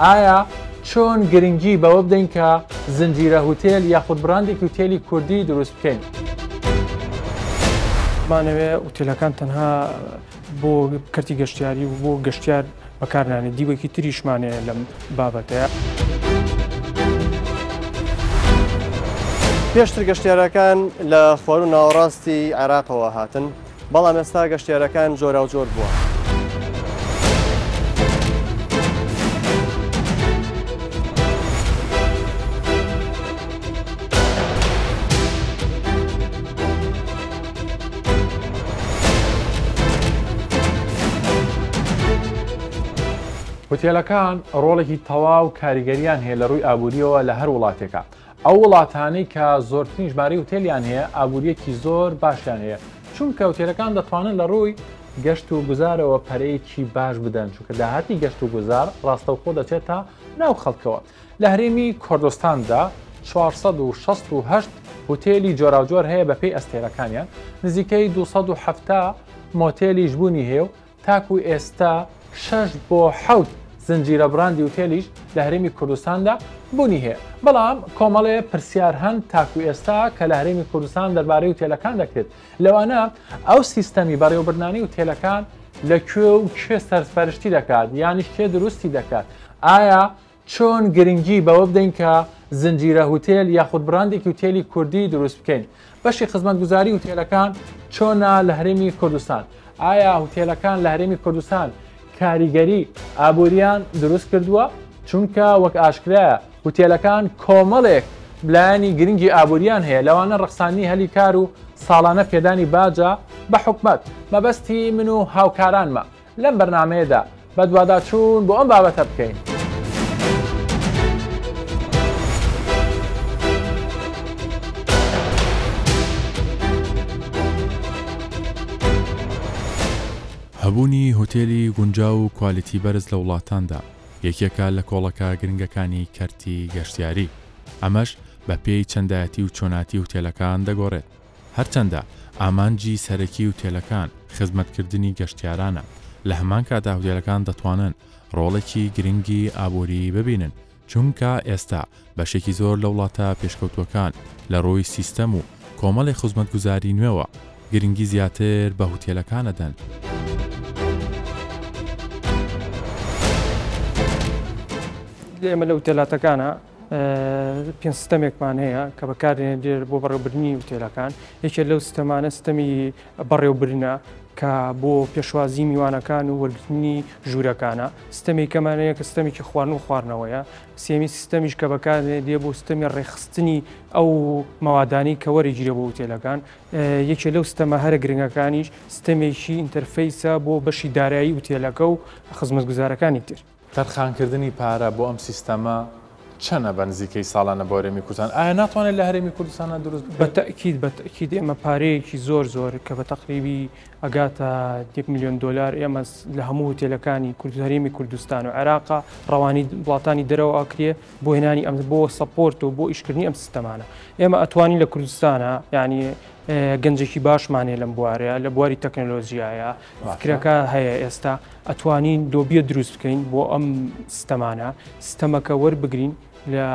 ئایا چۆن گرنگی بەوە بدەین کە زنجیرە هوتێل یاخود بڕاندێکی هوتێلی کوردی دروست بکەین؟ مانەوێ ئوتێلەکان تەنها بۆ کەرتی گەشتیاری و بۆ گەشتیار بەکارنانێ، دیوێکی تریشمان هەیە لەم بابەتەیە. پێشتر گەشتیارەکان لە خواروو ناوەڕاستی عێراقەوە هاتن، بەڵام ئێستا گەشتیارەکان جۆراوجۆر بووە. هوتێلەکان ڕۆڵێکی تەواو کاریگەریان هەیە لە ڕووی ئابووریەوە لە هەر وڵاتێکە. ئەو وڵاتانەی کە زۆرترین ژمارەی هوتێلیان هەیە ئابووریەکی زۆر باشیان هەیە، چونکە هوتێلەکان دەتوانن لە ڕووی گەشت و گوزارەوە پەرەیەکی باش بدەن، چونکە داهاتی گەشت و گوزار ڕاستەوخۆ دەچێتە ناو خەڵکەوە. لە هەرێمی کوردستاندا 468 هوتێلی جۆراوجۆر هەیە بەپێی ئەستێرەکانیان، نزیکەی 270 مۆتێلیش بوونی هەیە و تاکو ئێستا شەش بۆ حەوت زنجیرە بڕاندی هوتێلیش لە هەرێمی کوردستاندا بوونی هەیە. بەڵام کۆمەڵێ پرسیار هەن تاکو ئێستا کە لە هەرێمی کوردستان دەربارەی هوتێلەکان دەکرێت، لەوانە ئەو سیستەمی بەڕێوەبردنانەی هوتێلەکان لە کوێ و کێ سەرپەرشتی دەکات یانیش کێ دروستی دەکات؟ ئایا چۆن گرنگی بەوە بدەین کە زنجیرە هوتێل یاخود بڕاندێکی هوتێلی کوردی دروست بکەین؟ بەشی خزمەتگوزاری هوتێلەکان چۆنە لە هەرێمی کوردستان؟ ئایا هوتێلەکان لە هەرێمی کوردستان کاریگەری ئابووریان دروست کردووە؟ چونکە وەک ئاشکرایە هوتێلەکان کۆمەڵێک لایەنی گرنگی ئابووریان هەیە، لەوانە ڕەخساندنی هەلی کار و ساڵانە پێدانی باجە بە حکومەت. مەبەستی من و هاوکارانمە لەم بەرنامەیەدا بەدواداچوون بۆ ئەم بابەتە بکەین. هەبوونی هوتێلی گونجاو و کوالیتی بەرز لە وڵاتاندا یەکێکە لە کۆڵەکە گرنگەکانی کەرتی گەشتیاری، ئەمەش بەپێی چەندایەتی و چۆناتی هوتێلەکان دەگۆڕێت. هەرچەندە ئامانجی سەرەکی هوتێلەکان خزمەتکردنی گەشتیارانە، لە هەمان کاتدا هوتێلەکان دەتوانن ڕۆڵێکی گرنگی ئابووری ببینن، چونکە ئێستا بەشێکی زۆر لە وڵاتە پێشکەوتووەکان لە ڕووی سیستەم و کۆمەڵێک خزمەتگوزاری نوێوە گرنگی زیاتر بە هوتێلەکان ئەدەن. ئێمە لە هوتێلاتەکانە پێنج سیستەمێکمان هەیە کە بەکاردێنرێت بۆ بەڕێوەبردنی هوتێلەکان. یەکێک لەو سیستەمانە سیستەمی بەڕێوەبردنە کە بۆ پێشوازی میوانەکان و وەرگرتنی ژوورەکانە. سیستەمی کەمان هەیە کە سیستەمێکی خواردن و خواردنەوەیە. سێمی سیستەمیش کە بەکاردێنرێت بۆ سیستەمی ڕێکخستنی ئەو مەوادانەی کە وەرەگیرێ بۆ هوتێلەکان. یەکێ لەو سیستەمە هەرە گرنگەکانیش سیستەمێکی ئینتەرفەیسە بۆ بەشی دارایی هوتێلەکە و خزمەتگوزارەکانی تر. تەرخانکردنی پارە بۆ ئەم سیستەمە چەنە بە نزیکەی ساڵانە بۆ هەرێمی کوردستان؟ ئایا ناتوانێت لە هەرێمی کوردستانە دروست بکرێت؟ بە تەئکید، بە تەئکید ئێمە پارەیەکی زۆر زۆر کە بە تەقریبی ئەگاتە یەک ملیۆن دۆلار ئێمە لە هەموو هوتێلەکانی کورد هەرێمی کوردستان و عێراقا ڕەوانی وڵاتانی دەرەوە ئەکرێ بۆ هێنانی ئەم بۆ support و بۆ ئیشکردنی ئەم سیستەمانە. ئێمە ئەتوانین لە کوردستانە یعنی گەنجێکی باشمان هەیە لەم بوارەیە لە بواری تەکنەلۆژیایە فکرەکە هەیە ئێستا ئەتوانین لۆبیە دروست بکەین بۆ ئەم ستەمانە ستەمەکە وەربگرین لە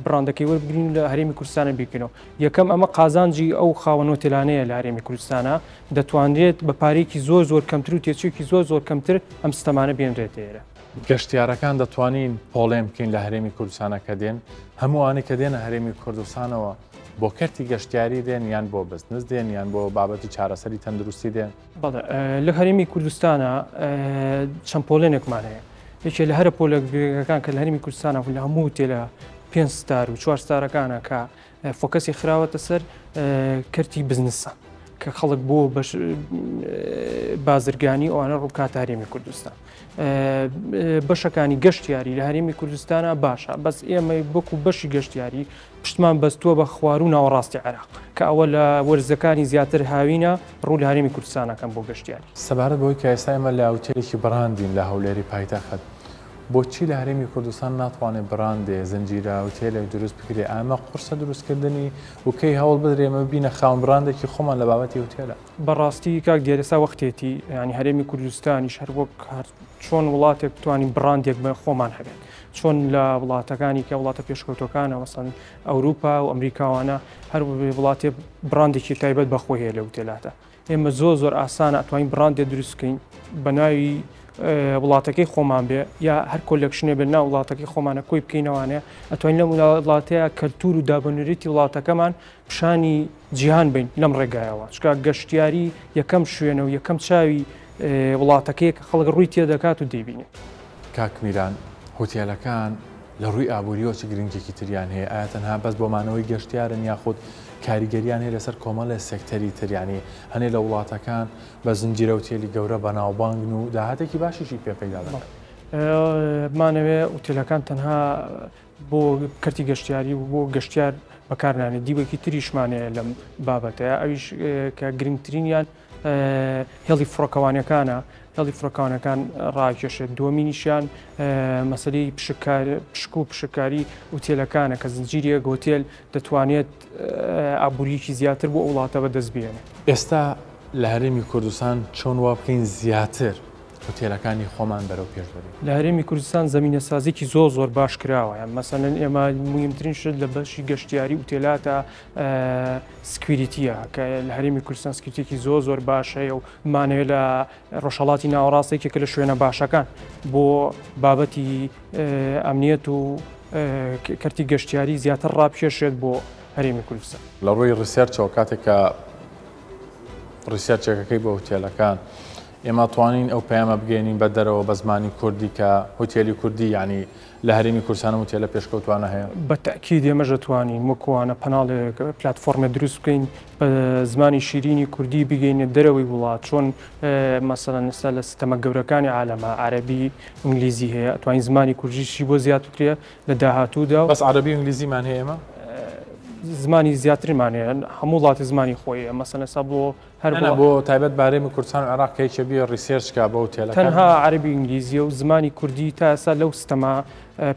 بڕاندەکەی وەربگرین لە هەرێمی کوردستانە بیکەینەوە یەکەم ئەمە قازانجی ئەو خاوەن هۆتێلانەیە لە هەرێمی کوردستانە دەتوانرێت بە پارێکی زۆر زۆر کەمتر و تێچوویەکی زۆر زۆر کەمتر ئەم ستەمانە بێنرێتە ئێرە. گەشتیارەکان دەتوانین پۆڵێن بکەین لە هەرێمی کوردستانە کە دێن، هەموو ئەوانەی کە دێنە هەرێمی کوردستانەوە بۆ کەرتی گەشتیاری دێن یان بۆ بزنس دێن یان بۆ بابەتی چارەسەری تەندروستی دێن؟ بەڵێ لە هەرێمی کوردستانە چەند پۆلێنێکمان هەیە یەکێ لە هەرە پۆلە گرنگەکان کە لە هەرێمی کوردستانە لە هەموو هوتێلە پێنج ستار و چوار ستارەکانە کە focus ی خراوەتە سەر کەرتی بزنسە کە خەڵک بۆ بەش بازرگانی ئەوانە ڕووکاتە هەرێمی کوردستان. بەشەکانی گەشتیاری لە هەرێمی کوردستانە باشە بەس ئێمە وەکو بەشی گەشتیاری پشتمان بەستووە بە خواروو ناوەڕاستی عێراق کە ئەوە لە وەرزەکانی زیاتر هاوینە ڕوو لە هەرێمی کوردستان ئەکەن بۆ گەشتیاری. سەبارەت بەوەی کە ئێستا ئێمە لە هوتێلێکی بڕاندین لە هەولێری پایتەخت، بۆچی لە هەرێمی کوردستان ناتوانێ بڕاندێ، زنجیرە هوتێلێک دروست بکرێ؟ ئەمە قورسە دروستکردنی و کەی هەوڵ بدرێ ئێمە ببینە خاوەن بڕاندێکی خۆمان لە بابەتی هوتێلە؟ بەڕاستی کاک دیار ئێستا وەختێتی یانی هەرێمی کوردستانیش هەر وەک هەر چۆن وڵاتێک بتوانین بڕاندێک بە خۆمان هەبێت. چۆن لە وڵاتەکانی کە وڵاتە پێشکەوتوەکانە مەسەن ئەوروپا و ئەمریکاوانە هەر وڵاتێ بڕاندێکی تایبەت بە خۆی هەیە لە وتێلاتە ئێمە زۆر زۆر ئاسانە ئەتوانین بڕاندێ دروست بکەین بە ناوی وڵاتەکەی خۆمان بێ یا هەر collection ێ بێت ناو وڵاتەکەی خۆمانە کۆی بکەینەوانێ ئەتوانین لەم وڵاتەیە کەلتور و دابەنریتی وڵاتەکەمان پیشانی جیهان بین لەم ڕێگایەوە چکا گەشتیاری یەکەم شوێنە و یەکەم چاوی وڵاتەکەی کە خەڵک ڕووی تێدەکات و دەیبینێت. کاک میران، هوتێلەکان لە ڕووی ئابووریەوە چ گرنگیەکی تریان هەیە؟ ئایا تەنها بەس بۆ مانەوەی گەشتیارن یاخود کاریگەریان هەیە لەسەر کۆمەڵێ سێکتەری تر؟ یانی هەنێ لە وڵاتەکان بە زنجیرە هوتێلی گەورە بەناوبانگن و داهاتێکی باشیشی پێ پەیدا دەکەن. بمانەوێ ئوتێلەکان تەنها بۆ کەرتی گەشتیاری و بۆ گەشتیار بەکارنانێت دیوێکی تریشمان هەیە لەم بابەتەیە ئەویش کە گرنگترینیان هێڵی فڕۆکەوانەکانە هێڵی فڕۆکەوانەکان ڕاکێشێت دووەمینیشیان مەسەلەی پشک و پشکاری ئوتێلەکانە کە زنجیرێک هۆتێل دەتوانێت ئابووریکی زیاتر بۆ وڵاتە بەدەست بێنێت. ئێستا لە هەرێمی کوردستان چۆن وا بکەین زیاتر هوتێلەکانی خۆمان بەرەو پێش بەرین؟ لە هەرێمی کوردستان زەمینەسازیکی زۆر زۆر باش کراوە، یان مەسەلەن ئێمە موهیمترین شت لە بەشی گەشتیاری ئوتێلاتە security یە کە لە هەرێمی کوردستان security ێکی زۆر زۆر باش هەیە و مانەوێت لە ڕۆژهەڵاتی ناوەڕاست یەکێکە لە شوێنە باشەکان بۆ بابەتی ئەمنیەت و کەرتی گەشتیاری زیاتر ڕابکێشێت بۆ هەرێمی کوردستان. لە ڕووی research ەوە کاتێک کە research ێکەکەی بۆ هوتێلەکان ئێمە توانین ئەو پەیامە بگەێنین بە دەرەوە بە زمانی کوردی کە هوتێلی کوردی یعنی لە هەرێمی کوردستان ئەم هوتێلە پێشکەوتوانە هەیە؟ بە تەئکید ئێمەش دەتوانین وەکوانە پەناڵێک پلاتفۆرمێک دروست بکەین بە زمانی شیرینی کوردی بگەینە دەرەوەی وڵات چۆن مەسەلەن ئێستا لە سیستەمە گەورەکانی عالەمە عەرەبی ئینگلیزی هەیە ئەتوانین زمانی کوردیشی بۆ زیاد بکرێ لە داهاتوودا. بەس عەرەبی و ئینگلیزیمان هەیە ئێمە؟ زمانی زیاترمان هەیە هەموو وڵاتی زمانی خۆی هەیە مەسەلەن ئێستا بۆ هەر بۆ بۆ تایبەت بە هەرێمی کوردستان و عێراق کە یەکێ بیێ research کا بۆ هوتێلەکان. تەنها عەرەبی و ئینگلیزیە و زمانی کوردی تا ئێستا لەو ستەمە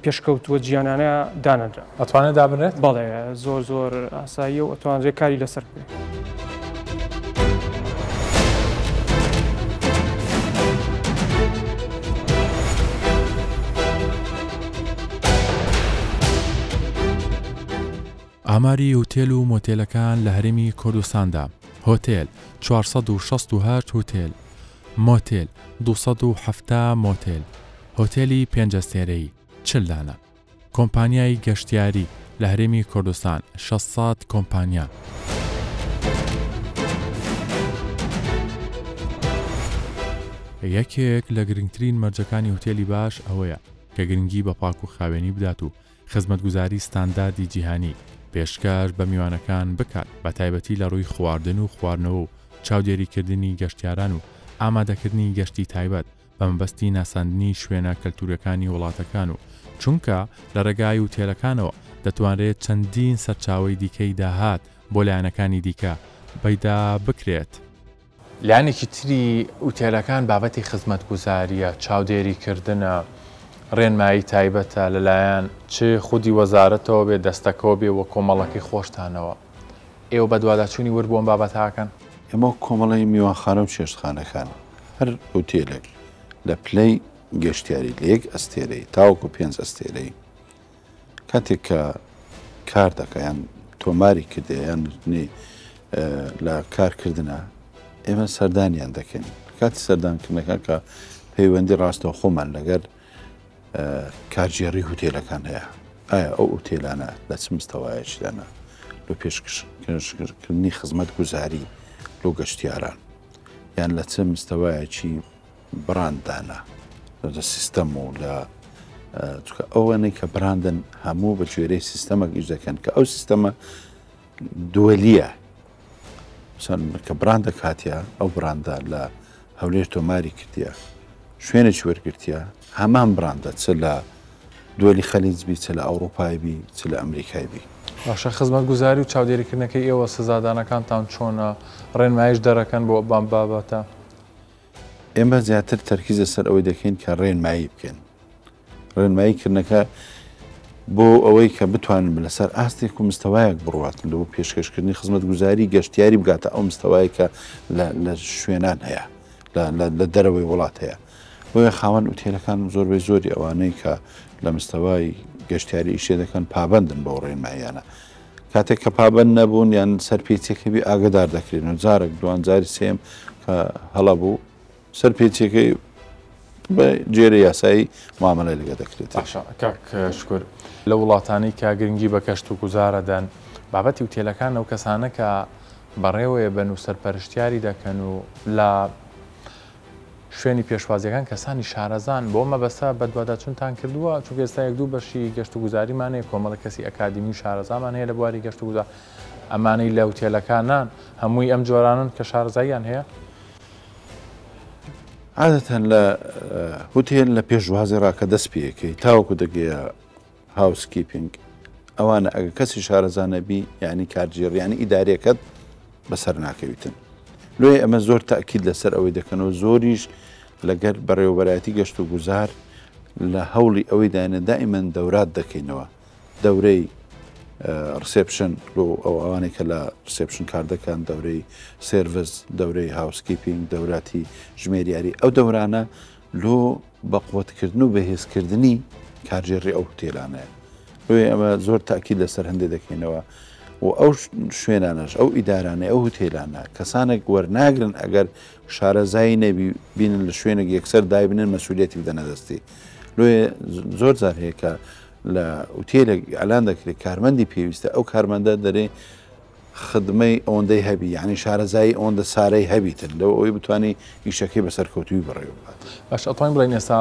پێشکەوتووە جیهانانە دانەنرا. ئەتوانێ دابنرێت؟ بەڵێ زۆر زۆر ئاساییە و ئەتوانرێ کاری لەسەر بکرێ. ئاماری هوتێل و مۆتێلەکان لە هەرێمی کوردستاندا، هۆتێل، 468 هوتێل، مۆتێل، 270 مۆتێل، هۆتێلی پێنج ئەستێرەیی، 40 دانە. کۆمپانیای گەشتیاری لە هەرێمی کوردستان، 600 کۆمپانیا. یەکێک لە گرنگترین مەرجەکانی هوتێلی باش ئەوەیە کە گرنگی بە پاک و خاوێنی بدات و خزمەتگوزاری ستانداردی جیهانی پێشکەش بە میوانەکان بکات، بەتایبەتی لە ڕووی خواردن و خواردنەوە و چاودێریکردنی گەشتیاران و ئامادەکردنی گەشتی تایبەت بە مەبەستی ناساندنی شوێنە کەلتوریەکانی وڵاتەکان و چونکە لە ڕێگای وتێلەکانەوە دەتوانرێت چەندین سەرچاوەی دیکەی داهات بۆ لایەنەکانی دیکە پەیدا بکرێت. لایەنێکی تری ئوتێلەکان بابەتی خزمەتگوزارییە، چاودێریکردنە، ڕێنمایی تایبەتە لەلایەن چ خودی وەزارەتەوە بێ، دەستەکەوە بێ و کۆمەڵەکەی خۆشتانەوە. ئێوە بەدواداچوونی ورد بۆ ئەم بابەتە ئەکەن؟ ئێمە وەک کۆمەڵەی میوانخانە و چێشتخانەکان، هەر ئوتێلێک لە پلەی گەشتیاری لە یەک ئەستێرەیی تاوەکو پێنج ئەستێرەیی، کاتێک کە کار دەکا یان تۆماری کردێ یان لە کارکردە ئێمە سەردانیان دەکەین کاتی سەردانکردنەکە کە پەیوەندی ڕاستەوە خۆمان لەگەر کارگێڕی هوتێلەکان هەیە ئایا ئەو ئوتێلانە لە چ مستەوایەکدانە لۆ پێشکردنی خزمەت گوزاری لۆ گەشتیاران یان لە چ مستەوایەکی براندانە لە سیستەم و لە چونکە ئەوانەی کە براندن هەموو بە گوێرەی سیستەمەک ئیش دەکەن کە ئەو سیستەمە دووەلیە کە براندە کاتە ئەو براندە لە هەولێر تۆماری کردیە شوێنێکی وەرگرتیە هەمان براندە چ لە دووەلی خەلیج بی چ لە ئەوروپای بی چ لە ئەمریکای بی. باشە خزمەتگوزاری و چاودێریکردنەکەی ئێوە سزادانەکانتان چۆنە؟ ڕێنماییش دەرەکەن بۆ ئەم بابەتە؟ ئێمە زیاتر تەرکیز لەسەر ئەوەی دەکەین کە ڕێنمایی بکەین. ڕێنمایی کردنەکە بۆ ئەوەی کە بتوانن لەسەر ئاستێک و مستەوایەک بڕواتن لە بۆ پێشکەشکردنی خزمەتگوزاری گەشتیاری بگاتە ئەو مستەوایە کە لە شوێنان هەیە لە دەرەوەی وڵات هەیە. بۆیە خاوەن ئوتێلەکان زۆربەی زۆری ئەوانەی کە لە مستەوای گەشتیاری ئیشێ دەکەن پابەندن بەو ڕێنماییانە. کاتێک کە پابەند نەبوون یان سەرپێچیەک هەبی ئاگدار دەکرێن و جارێک دوان جاری سێم کە هەڵە بوو سەرپێچیەکەی بە جێرە یاسایی معاملەی لەگە دەکرێت. باشە کاک شکر لە وڵاتانی کە گرنگی بە گەشت و گوزارە دەن بابەتی وتێلەکان ئەو کەسانە کە بەڕێوەیە بن و سەرپەرشتیاری دەکەن و لە شوێنی پێشوازیەکان کەسانی شارەزان بۆ مەبەستە بەدواداچونتان کردووە؟ چونکە ئێستا یەک دوو بەشی گەشتوگوزاریمان هەیە کۆمەڵە کەسی ئەکادیمی و شارەزامان هەیە لە بواری گەشتوگوزار ئەمانەی لە هوتێلەکانان هەمووی ئەم جۆرانەن کە شارەزاییان هەیە؟ عادەتەن لە هوتێل لە پێشوازی ڕا کە دەست پێەکەی تاوەکو دەگەیە housekeeping ئەوانە ئەگە کەسی شارەزا نەبی یعنی کارگێڕ یعنی ئیدارەکەت بەسەر ناکەویتن لۆیە ئەمە زۆر تاکید لەسەر ئەوەی دەکەنەوە زۆریش لەگەر بەڕێوەبەرایەتی گەشت و گوزار لە هەوڵی ئەوەی داینە دائیمەن دەورات دەکەینەوە دەورەی reception لۆ ئەو ئەوانەی کە لە reception کار دەکەن دەورەی service دەورەی housekeeping دەوراتی ژمێریاری ئەو دەورانە لۆ بەقوەتکردن و بەهێزکردنی کارگێڕی ئەو هوتێلانەیە. بۆیە ئەمە زۆر تاکید لەسەر هەندێ دەکەینەوە و ئەو شوێنانەش ئەو ئیدارانەی ئەو هوتێلانە کەسانێک وەرناگرن ئەگەر شارەزایی نەبی بینن لە شوێنێک یەکسەر دایبنن مەسوولەتی بدەنە دەستی. لۆیە زۆر جار هەیە کە لە ئوتێلێک ئیعلان دەکرێت کارمەندی پێویستە ئەو کارمەندە دەرێ خدمەی ئەوەندەی هەبی یانی شارەزایی ئەوەندە سارەی هەبیتن لەو ئەوەی بتوانی ئیشەکەی بە سەرکەوتووی بەڕێوە ببات. باشە ئەتوانین بڵێین ئێستا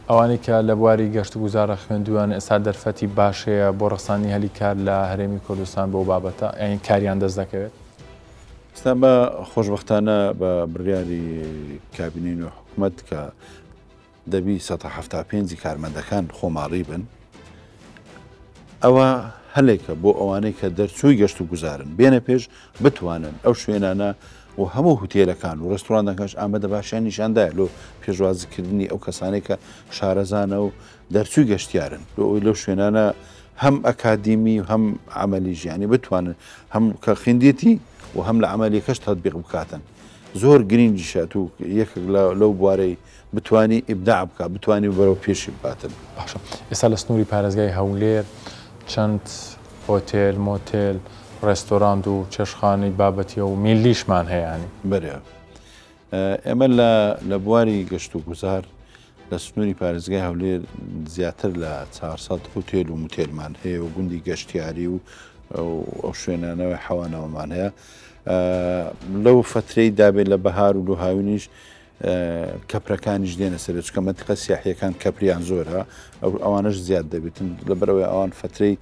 ئەوانەی کە لە بواری گەشتوگوزارە خوێندوویانە ئێستا دەرفەتی باش هەیە بۆ ڕەخساندنی هەلی کار لە هەرێمی کوردستان بەو بابەتە یانی کاریان دەست دەکەوێت؟ ئێستا بە خۆشبەختانە بە بڕیاری کابینەی نوێ حکومەت کە دەبی سەتا 75 ی کارمەندەکان خۆماڵی بن، ئەوە هەلێکە بۆ ئەوانەی کە دەرچووی گەشت و گوزارن بێنە پێش بتوانن ئەو شوێنانە و هەموو هوتێلەکان و ڕێستوراندەکانش ئامادە باشیان نیشاندایە لۆ پێشوازیکردنی ئەو کەسانەی کە شارەزانە و دەرچووی گەشتیارن لۆ ئەوەی لەو شوێنانە هەم ئەکادیمی و هەم عەمەلی ژیانی بتوانن هەم کە خوێندێتی و هەم لە عەمەلیەکەش تەتبیق بکاتن زۆر گرینگیشە تو یەکێک لەو بوارەی بتوانی ئیبداع بکا بتوانی بەرەو پێشی بباتن. باشە ئێستا لە سنووری پارێزگای هەولێر چەند هۆتێل، مۆتێل، ڕێستۆراند و چێشتخانەی بابەتی و میللیشمان هەیە یانی؟ بەرێ ئێمە لە لە بواری گەشت و گوزار لە سنووری پارێزگای هەولێر زیاتر لە 400 هوتێل و موتێلمان هەیە و گوندی گەشتیاری و ئەو شوێنانەوەی حەوانەوەمان هەیە لەو فترەی دابێت لە بەهار و لۆ هاوینیش کەپرەکانیش دێنە سەرێ چونکە مەنتیقە سیاحیەکان کەپریان زۆرە ئەو ئەوانەش زیاد دەبێتن لەبەرەوەی ئەوان فترەی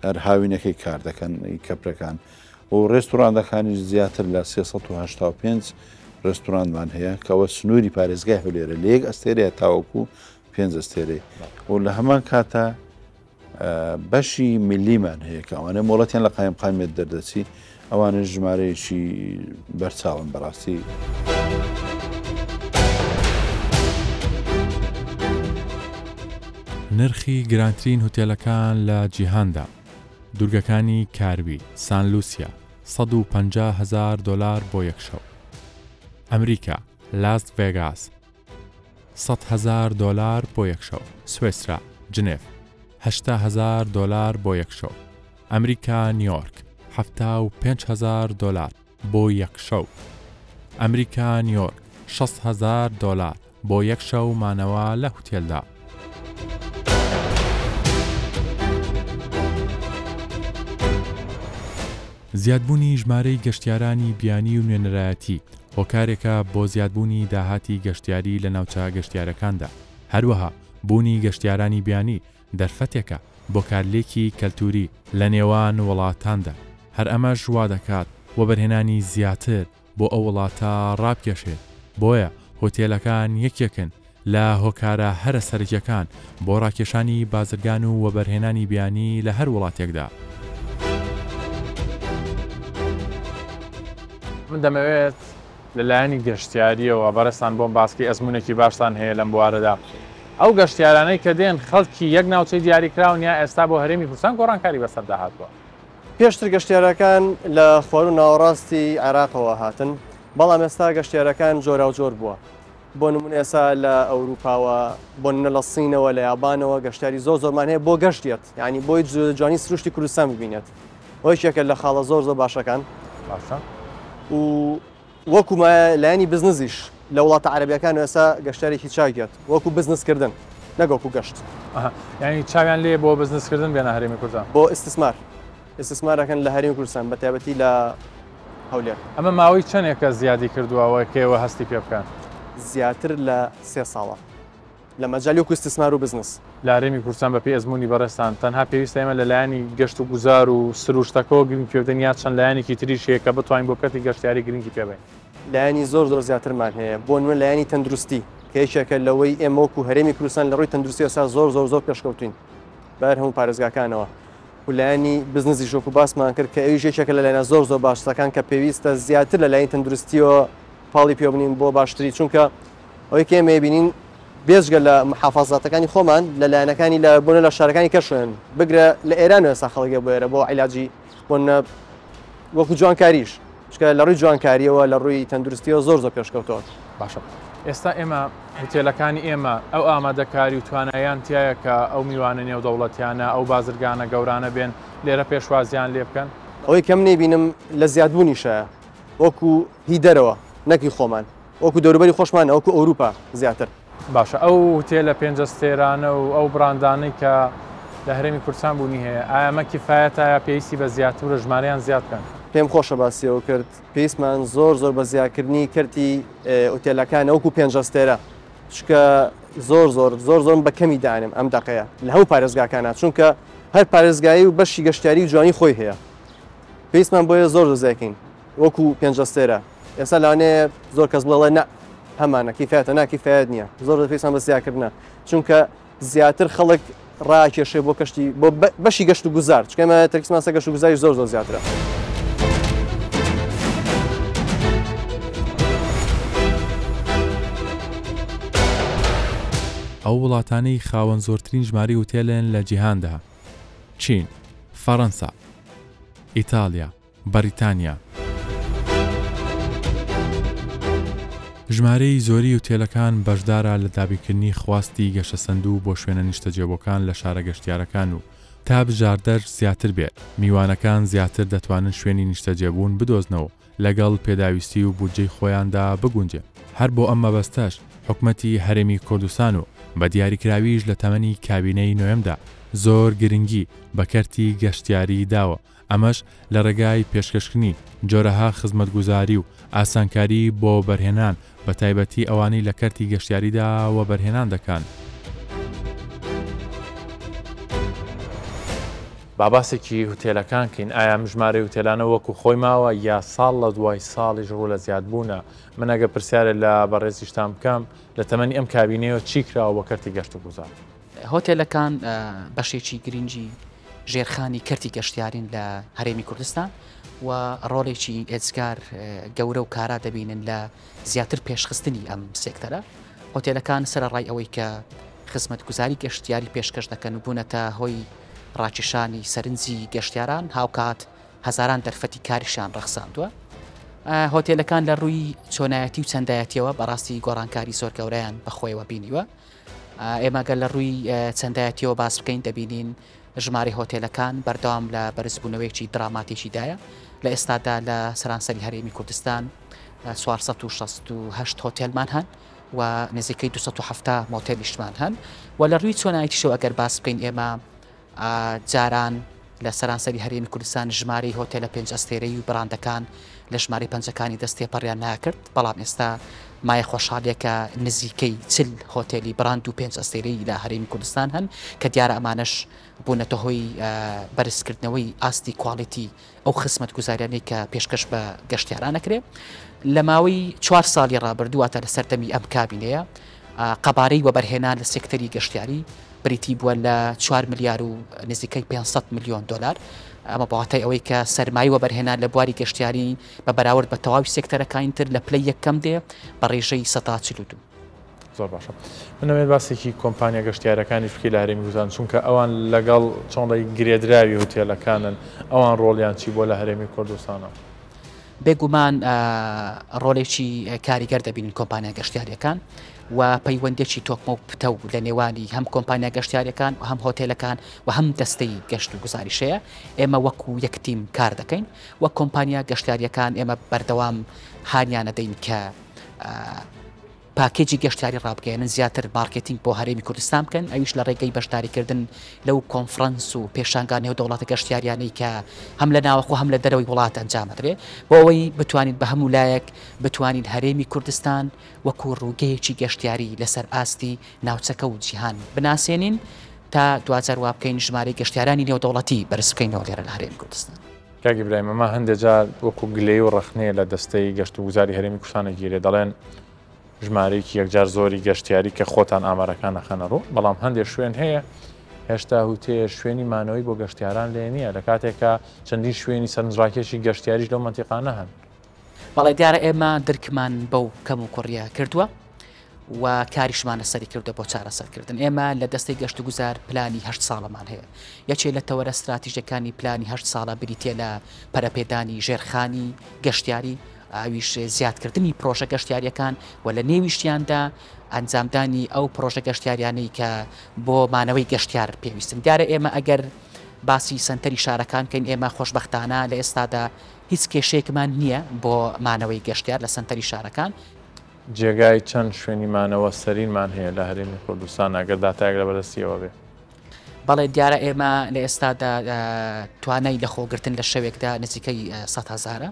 هەر هاوینەکەی کار دەکەن کەپرەکان و ڕێستوراندەکانیش زیاتر لە 385 ڕێستوراندمان هەیە کەەوە سنووری پارێزگای هەولێرە لە یەک ئەستێرەیە تاوەکو پێنج ئەستێرەی و لە هەمان کاتە بەشی میللیمان هەیە کە ئەوانەی مۆڵەتیان لە قایمقامیەت دەردەچی ئەوانەش ژمارەیەکی بەرچاون بەڕاستی. نرخی گرانترین هوتێلەکان لە جیهاندا، دوورگەکانی کاربی، سان لوسیا، 150 هەزار دۆلار بۆ یەک شەو. ئەمریکا، لاس ڤێگاس، 100 هەزار دۆلار بۆ یەک شەو. سوێسرا، جنێف، 80 هەزار دۆلار بۆ یەک شەو. ئەمریکا، نیۆرک، 75 هەزار دۆلار بۆ یەک شەو. ئەمریکا، نیۆرک، 60 هەزار دۆلار بۆ یەک شەو مانەوە لە هوتێلدا. زیادبوونی ژمارەی گەشتیارانی بیانی و نوێنەرایەتی هۆکارێکە بۆ زیادبوونی داهاتی گەشتیاری لە ناوچە گەشتیارەکاندا، هەروەها بوونی گەشتیارانی بیانی دەرفەتێکە بۆ کارلێکی کەلتووری لە نێوان وڵاتاندا، هەر ئەمەش وادەکات وەبەرهێنانی زیاتر بۆ ئەو وڵاتە ڕابکێشێت، بۆیە هۆتێلەکان یەکێکن لە هۆکارە هەرە سەرەکیەکان بۆ ڕاکێشانی بازرگان و وەبەرهێنانی بیانی لە هەر وڵاتێکدا. من دەمەوێت لە لایەنی گەشتیارییەوە بەڕێزتان بۆم باس کەی ئەزموونێکی باشتان هەیە لەم بوارەدا. ئەو گەشتیارانەی کە دێن خەڵکی یەک ناوچەی دیاریکراون یا ئێستا بۆ هەرێمی کوردستان گۆڕانکاری بەسەردا هاتووە؟ پێشتر گەشتیارەکان لە خواروو ناوەڕاستی عێراقەوە هاتن، بەڵام ئێستا گەشتیارەکان جۆراوجۆر بووە. بۆ نمونە ئێستا لە ئەوروپاوە بۆ نمونە لە سینەوە لە یابانەوە گەشتیاری زۆر زۆرمان هەیە بۆ گەشت دێت یعنی بۆی جوانی سروشتی کوردستان ببینێت یەکێکە لە خاڵە زۆر زۆر باشەکان باشە و وەکو لایەنی بزنزیش لە وڵاتە عەرەبیەکان ئێستا گەشتارێکی چاکێت وەکو بزنسکردن نەک وەکو گەشت. یانی چاویان لێیە بۆ بزنسکردن بێنە هەرێمی کوردستان؟ بۆ ئیستسمار ئیستسمار ئەکەن لە هەرێمی کوردستان بە تایبەتی لە هەولێر. ئەمە ماوەی چەندێکە زیادی کردووە ئەوە کە ئێوە هەستی پێ بکەن؟ زیاتر لە سێ ساڵە لە مەجالی وەکو ئیستسمار و بزنس. لە هەرێمی کوردستان بە پێی ئەزموونی بەڕێزتان تەنها پێویستە ئێمە لە لایەنی گەشت و گوزار و سروشتەکەوە گرنگی پێ بدەین یا چەند لایەنێکی تریش هەیە کە بتوانین بۆ کەرتی گەشتیاری گرنگی پێ بەین؟ لایەنی زۆر زۆر زیاترمان هەیە بۆ نمونە لایەنی تەندروستی کە یەکێکە لەوەی ئێمە وەکو هەرێمی کوردستان لە ڕووی تەندروستی ئێستا زۆر زۆر زۆر پێشکەوتوین بەر هەموو پارێزگاکانەوە و لایەنی بزنزیش وەکو باسمان کرد کە ئەویش یەکێکە لە لایەنە زۆر زۆر باشترەکان کە پێویستە زیاتر لە لایەنی تەندروستیەوە پاڵی پێ بنین بۆ باشتری چونکە ئەوەی کە ئێمە بینین بێجگە لە محافەزاتەکانی خۆمان لە لایەنەکانی لە بۆنە لە شارەکانی کە شوێن بگرە لە ئێران ئێستا خەڵکێ بۆ ئێرە بۆ عیلاجی بۆ وەکو جوانکاریش چونکە لە ڕووی جوانکاریەوە لە ڕووی تەندروستیەوە زۆر زۆر پێشکەوتووە. باشە ئێستا ئێمە هوتێلەکانی ئێمە ئەو ئامادەکاری و توانایان تایە کە ئەو میوانە نێودەوڵەتیانە ئەو بازرگانە گەورانە بێن لێرە پێشوازیان لێ بکەن؟ ئەوەی کەم نەیبینم لە زیادبوونیشایە وەکو هی دەرەوە نەک هی خۆمان وەکو دەوروبەری خۆشمان وەکو ئەوروپا زیاتر. باشە ئەو هوتێلە پێنجەستێرانە و ئەو بڕاندانەی کە لە هەرێمی کوردستان بوونی هەیە ئایا ئەمە کیفایەتە یا پێویستی بە زیاترە ژمارەیان زیاد بکەن؟ پێم خۆشە باسی ئەوە کرد پێویستمان زۆر زۆر بە زیادکردنی کەرتی ئوتێلەکانە وەکو پێنجەستێرە چونکە زۆر زۆر زۆر زۆرم بە کەمی دانێم ئەم دەقەیە لە هەموو پارێزگاکانە چونکە هەر پارێزگایی و بەشی گەشتیاری و جوانی خۆی هەیە پێویستمان بۆیە زۆر زۆر زیاکەین وەکو پێنجەستێرە ئێستا لەوانەیە زۆر کەس بڵێ نا هەمانە کیفایەتە نا کیفایەت نییە زۆر زۆر پێویستمان بە زیاکردنە چونکە زیاتر خەڵک ڕاکێشێ بۆ کەشتی بۆ بەشی گەشت و گوزار چونکە ئێمە تەرکیزمان سەر گەشت و گوزاری زۆر زۆر زیاترە. ئەو وڵاتانەی خاوەن زۆرترین ژمارەی هوتێلن لە جیهاندا، چین، فەڕەنسا، ئیتاڵیا، بەڕیتانیا. ژمارەی زۆری ئوتێلەکان بەشدارە لە دابینکردنی خواستی گەشەسەندوو بۆ شوێنە نیشتەجێبووەکان لە شارە گەشتیارەکان و تا بژاردەش زیاتر بێت، میوانەکان زیاتر دەتوانن شوێنی نیشتەجێبوون بدۆزنەوە و لەگەڵ پێداویستی و بودجەی خۆیاندا بگونجێن. هەر بۆ ئەم مەبەستەش حکومەتی هەرێمی کوردستان و بە دیاریکراویش لە تەمەنی کابینەی نۆیەمدا زۆر گرنگی بە کەرتی گەشتیاری داوە ئەمەش لە ڕێگای پێشکەشکردنی جۆرەها خزمەتگوزاری و ئاسانکاری بۆ وەبەرهێنان، بەتایبەتی ئەوانەی لە کەرتی گەشتیاریدا وەبەرهێنان دەکەن. با باسێکی هوتێلەکان کەین، ئایا ئەم ژمارەی هوتێلانە وەکو خۆی ماوە یا ساڵ لە دوای ساڵیش ڕوو لە زیادبوونە؟ من ئەگەر پرسیارێ لە بەڕێزیشتان بکەم، لە تەمەنی ئەم کابینەیەوە چی کراوە بۆ کەرتی گەشتوگوزار؟ هۆتێلەکان بەشێکی گرنگی ژێرخانی کەرتی گەشتیارین لە هەرێمی کوردستان و ڕۆڵێکی ئێجگار گەورە و کارا دەبینن لە زیاتر پێشخستنی ئەم سێکتەرە. هۆتێلەکان سەرەڕای ئەوەی کە خزمەتگوزاری گەشتیاری پێشکەش دەکەن و بوونەتە هۆی ڕاکێشانی سەرنجی گەشتیاران، هاوکات هەزاران دەرفەتی کاریشیان ڕەخساندووە. هۆتێلەکان لە ڕووی چۆنایەتی و چەندایەتیەوە بەڕاستی گۆڕانکاری زۆر گەورەیان بەخۆیەوە بینیوە. ئێمە گەر لە ڕووی چەندایەتیەوە باس بکەین دەبینین ژمارەی هۆتێلەکان بەردەوام لە بەرزبوونەوەیەکی دراماتیکیدایە لە ئێستادا لە سەرانسەری هەرێمی کوردستان 468 هۆتێلمان هەن و نزیکەی 270 مۆتێلیشمان هەن و لە ڕووی چۆنایەتیشەوە ئەگەر باس بکەین ئێمە جاران لە سەرانسەری هەرێمی کوردستان ژمارەی هۆتێلە پێنج ئەستێرەیی و بڕاندەکان لە ژمارەی پەنجەکانی دەست تێپەڕیان ناکرد، بەڵام ئێستا مایە خۆشحاڵییەکە نزیکەی 40 هۆتێلی بڕاند و پێنج ئەستێرەیی لە هەرێمی کوردستان هەن کە دیارە ئەمانەش بوونەتە هۆی بەرزکردنەوەی ئاستی کواڵیتی ئەو خزمەتگوزاریانەی کە پێشکەش بە گەشتیاران ئەکرێ. لە ماوەی چوار ساڵی ڕابردوو واتە لە سەردەمی ئەم کابینەیە قەبارەی وەبەرهێنان لە سێکتەری گەشتیاری بریتی بووە لە چوار ملیار و نزیکەی 500 ملیۆن دۆلار. ئەمە بە واتای ئەوەی کە سەرمایەی وەبەرهێنان لە بواری گەشتیاری بە بەراورد بە تەواوی سێکتەرەکانی تر لە پلەی یەکەم دێ بە ڕێژەی 42%. زۆر باشە من ئەمەوێت باسێکی کۆمپانیا گەشتیارەکانیش بکەی لە هەرێمی کوردستان چونکە ئەوان لەگەڵ چۆن بڵێی گرێدراوی هوتێلەکانن ئەوان ڕۆڵیان چی بووە لە هەرێمی کوردستانە؟ بێگومان ڕۆلێکی کاریگەر دەبینن کۆمپانیا گەشتیاریەکان و پەیوەندێکی تۆکمە و پتەو لە نێوانی هەم کۆمپانیا گەشتیارەکان و هەم هۆتێلەکان و هەم دەستەی گەشت و گوزاریشەیە ئێمە وەکو یەک تیم کار دەکەین وەک کۆمپانیا گەشتیاریەکان ئێمە بەردەوام هانیانەدەین کە پاکێجی گەشتیاری ڕابگەیەنن، زیاتر مارکێتینگ بۆ هەرێمی کوردستان بکەن، ئەویش لە ڕێگەی بەشداریکردن لەو کۆنفرەنس و پێشانگا نێودەوڵەتە گەشتیاریانەی کە هەم لە ناوەخۆ هەم لە دەرەوەی وڵات ئەنجام ئەدرێ، بۆ ئەوەی بتوانین بە هەموو لایەک بتوانین هەرێمی کوردستان وەکو ڕووگەیەکی گەشتیاری لەسەر ئاستی ناوچەکە و جیهان بناسێنین تا دواجار وا بکەین ژمارەی گەشتیارانی نێودەوڵەتی بەرز بکەینەوە لێرە لە هەرێمی کوردستان. کاک ئیبراهیم ئەمە هەندێ جار وەکو گلەیی و ڕەخنەیە لە دەستەی گەشتوگوزاری هەرێمی کوردستان ئەگیرێ دەڵێن ژمارەیەکی یەکجار زۆری گەشتیاری کە خۆتان ئامارەکان ئەخەنە ڕوو بەڵام هەندێک شوێن هەیە هێشتا هوتێ شوێنی مانەوەی بۆ گەشتیاران لێ نییە لە کاتێکا چەندین شوێنی سەرنجڕاکێشی گەشتیاریش لەو مەنتیقانە هەن. بەڵێ دیارە ئێمە درکمان بەو کەم و کوڕیە کردووە و کاریشمان لەسەری کردووە بۆ چارەسەرکردن. ئێمە لە دەستەی گەشتوگوزار پلانی هەشت ساڵەمان هەیە. یەکێ لە تەوەرە ستراتیژەکانی پلانی هەشت ساڵە بریتییە لە پەرەپێدانی ژێرخانی گەشتیاری، ئەویش زیادکردنی پرۆژە گەشتیارییەکان و لە نێویشیاندا ئەنجامدانی ئەو پرۆژە گەشتیاریانەی کە بۆ مانەوەی گەشتیار پێویستن. دیارە ئێمە ئەگەر باسی سەنتەری شارەکان بکەین، ئێمە خۆشبەختانە لە ئێستادا هیچ کێشەیەکمان نییە بۆ مانەوەی گەشتیار لە سەنتەری شارەکان. جێگای چەند شوێنی مانەوە سەرینمان هەیە لە هەرێمی کوردستان ئەگەر داتایەک لەبەردەستی ئێوە بێ؟ بەڵێ دیارە ئێمە لە ئێستادا توانای لەخۆگرتن لە شەوێکدا نزیکەی سەد هەزارە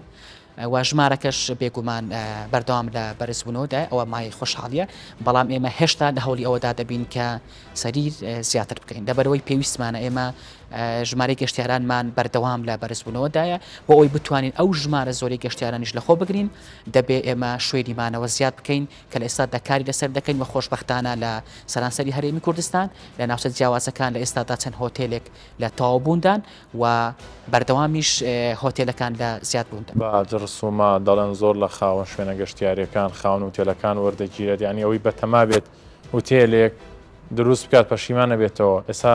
و ژمارەکەش بێگومان بەردەوام لە بەرزبوونەوەدایە، ئەوە مایەی خۆشحاڵییە، بەڵام ئێمە هێشتا لە هەوڵی ئەوەدا دەبین کە سەریر زیاتر بکەین لەبەرئەوەی پێویستمانە ئێمە ژمارەی گەشتیارانمان بەردەوام لە بەرزبوونەوەدایە بۆ ئەوەی بتوانین ئەو ژمارە زۆری گەشتیارانیش لەخۆ بگرین دەبێ ئێمە شوێنی مانەوە زیاد بکەین کە لە ئێستادا کاری لەسەر دەکەین و خۆشبەختانە لە سەرانسەری هەرێمی کوردستان لە ناوچە جیاوازەکان لە ئێستادا چەند هۆتێلێک لە تەواوبووندان و بەردەوامیش هۆتێلەکان لە زیادبووندان. باج ڕسومات دەڵێن زۆر لە خاوەن شوێنە گەشتیاریەکان خاوەن هوتێلەکان وەردەگیرێت یانی ئەوەی بەتەما بێت هوتێلێک دروست بکات پەشیمان نەبێتەوە ئێستا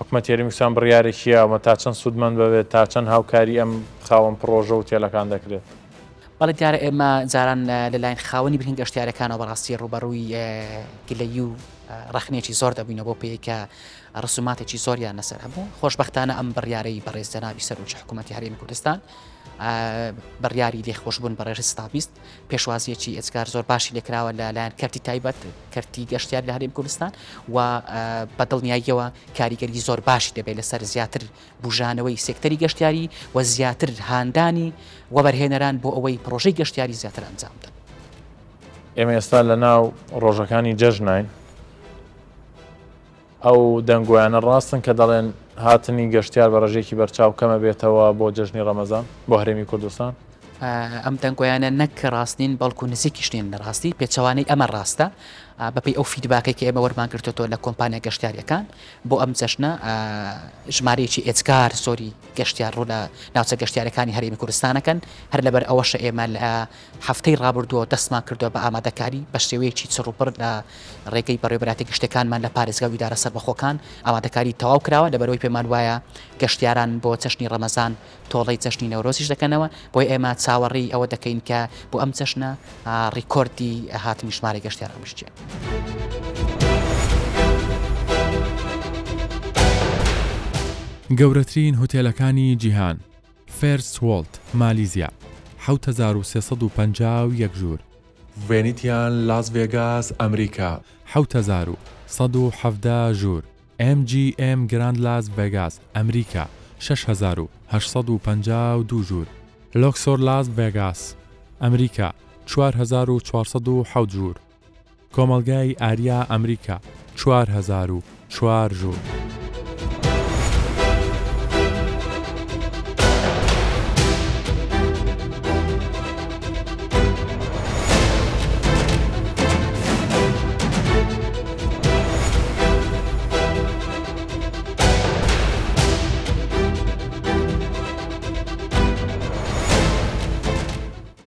حکومەتی هەرێمی کوردستان بڕیارێکی یاوە تا چەند سوودمەند بەبێت تا چەند هاوکاری ئەم خاوەن پڕۆژە و هوتێلەکان دەکرێت؟ بەڵێ دیارە ئێمە جاران لەلایەن خاوەنی بنکە گەشتیارەکانەوە بەڕاستی ڕووبەڕووی گلەیی و ڕەخنەیەکی زۆر دەبووینەوە بۆ پێی کە ڕسوماتێکی زۆریان لەسەر هەبوو خۆشبەختانە ئەم بڕیارەی بەڕێز جەنابی سەرۆکی حکوومەتی هەرێمی کوردستان بڕیاری لێخۆشبوون بە ڕێژەی 120 پێشوازیەکی ئێجگار زۆر باشی لێکراوە لە لایەن کەرتی تایبەت کەرتی گەشتیار لە هەرێمی کوردستان و بە دڵنیاییەوە کاریگەری زۆر باشی دەبێت لەسەر زیاتر بوژانەوەی سێکتەری گەشتیاری و زیاتر هاندانی وەبەرهێنەران بۆ ئەوەی پڕۆژەی گەشتیاری زیاتر ئەنجام بدەن. ئێمە ئێستا لە ناو ڕۆژەکانی جەژناین، ئەو دەنگۆیانە ڕاستن کە دەڵێن هاتنی گەشتیار بە ڕێژەیەکی بەرچاو کەمە بێتەوە بۆ جەژنی ڕەمەزان بۆ هەرێمی کوردستان؟ ئەم دەنگۆیانە نەک ڕاست نین بەڵکو نزیکیش نین لە ڕاستی، پێچەوانەی ئەمە ڕاستە بەپێی ئەو فیدباکەی کە ئێمە وەرمان گرتۆتەوە لە کۆمپانیا گەشتیاریەکان بۆ ئەم جەژنە ژمارەیەکی ئێجگار زۆری گەشتیار ڕوو لە ناوچە گەشتیارەکانی هەرێمی کوردستان ئەکەن، هەر لەبەر ئەوەشە ئێمە لە هەفتەی ڕابردووە دەستمان کردووە بە ئامادەکاری بە شێوەیەکی چڕوپڕ لە ڕێگەی بەڕێوەبەرایەتیە گشتیەکانمان لە پارێزگا و ئیدارە سەربەخۆکان ئامادەکاری تەواو کراوە، لەبەرئەوەی پێمان وایە گەشتیاران بۆ جەژنی ڕەمەزان تۆڵەی جەژنی نەورۆزیش دەکەنەوە، بۆیە ئێمە چاوەڕێی ئەوە دەکەین کە بۆ ئەم جەژنە ڕیکۆردی هاتنی ژمارەی گەشتیاران بشکێت. گەورەترین هوتێلەکانی جیهان، فێرست وۆڵد، مالیزیا، 7351 ژوور. ڤێنیتیان لاس ڤێگاس، ئەمریکا، 7117 ژوور. ئێم جی ئێم گراند لاس ڤێگاس، ئەمریکا، 6852 ژوور. لۆکسۆر لاس ڤێگاس، ئەمریکا، 4407 ژوور. کۆمەڵگای ئاریا، ئەمریکا، 4004 ژوور.